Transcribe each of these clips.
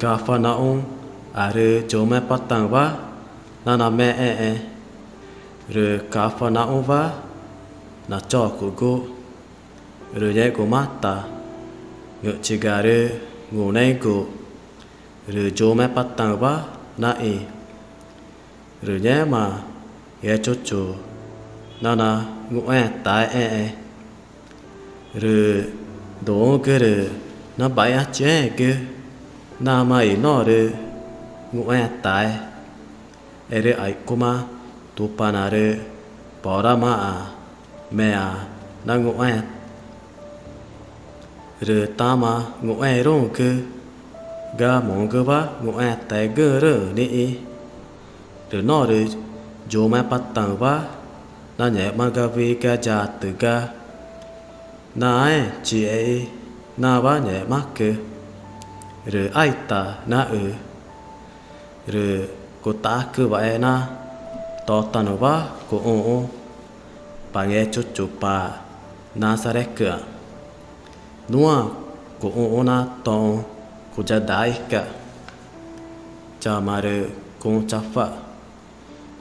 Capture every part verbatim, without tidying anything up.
Capanaumarü yumüxẽpataü̃wa nanamexẽxẽ. Rü Capanaumawa nachocugu, rü ngẽxguma ta ngü̃xchigaarü ngunexü̃gu rü yumüxẽpataü̃wa naxĩ. Rü ngẽma Ngechuchu nanangu̱xẽẽtaexẽxẽ. Rü duü̃xü̃gü rü naḇaixãchiẽẽgü namaã i norü ngu̱xẽẽtae, erü aixcuma Tupanaarü poramaã meã nangu̱xẽẽ. Rü tama ngu̱xẽẽruü̃gü ga mugüwa ngu̱xẽẽtaegüxü̃rüü̃ nixĩ. Rü norü yumüxẽpataü̃wa nangẽxma ga wüxi ga yatü ga naãẽ chixexü̃ nawa ngẽxmacü, rü aita naxü. Rü cutacüwa̱xe na totanüwa cuxũxü̃ pa Ngechuchu pa Nasarécüã̱x, nuã cuxũxü̃ na toxü̃ cuyadaixü̃ca̱x, chama rü cuxü̃ chacua̱x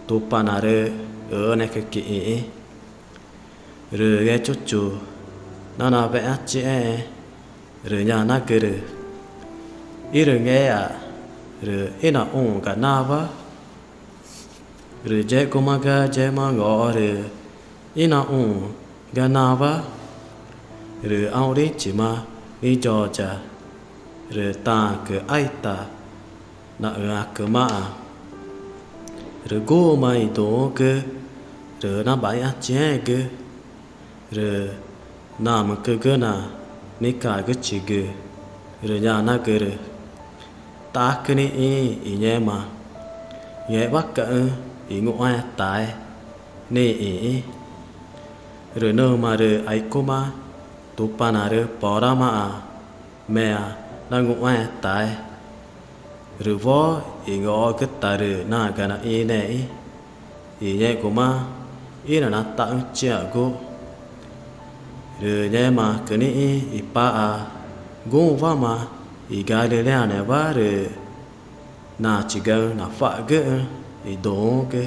Tupanaarü Üünecü quixĩxü̃. Rü Ngechuchu nanawexãchiẽẽxẽ, rü ñanagürü: —Irüngéa rü ínaxũxũga nawa. Rü yexguma ga yema ngoxo rü ínaxũxũ ga nawa, rü ãũrichima niyoya, rü taãcü aita naxüãcümaã. Rü guxü̃ma i duü̃xü̃gü rü naḇaixãchiẽẽgü, rü namücügüna nicagüchigü, rü ñanagürü: —¿Ṯacü nixĩ i ngẽma ngexwacaxü̃ i ngu̱xẽẽtae nixĩxü̃? Rü nüma rü aixcuma Tupanaarü poramaã meã nangu̱xẽẽtae, rü woo i ngoxogüta rü naga naxĩnüẽxü̃ i ngẽxguma ínanataxü̃chiãgu. Rü ngẽmaãcü nixĩ i paxa guxü̃wama i Galiléaanewa rü nachigaxü̃ nacua̱xgüxü̃ i duü̃xü̃gü.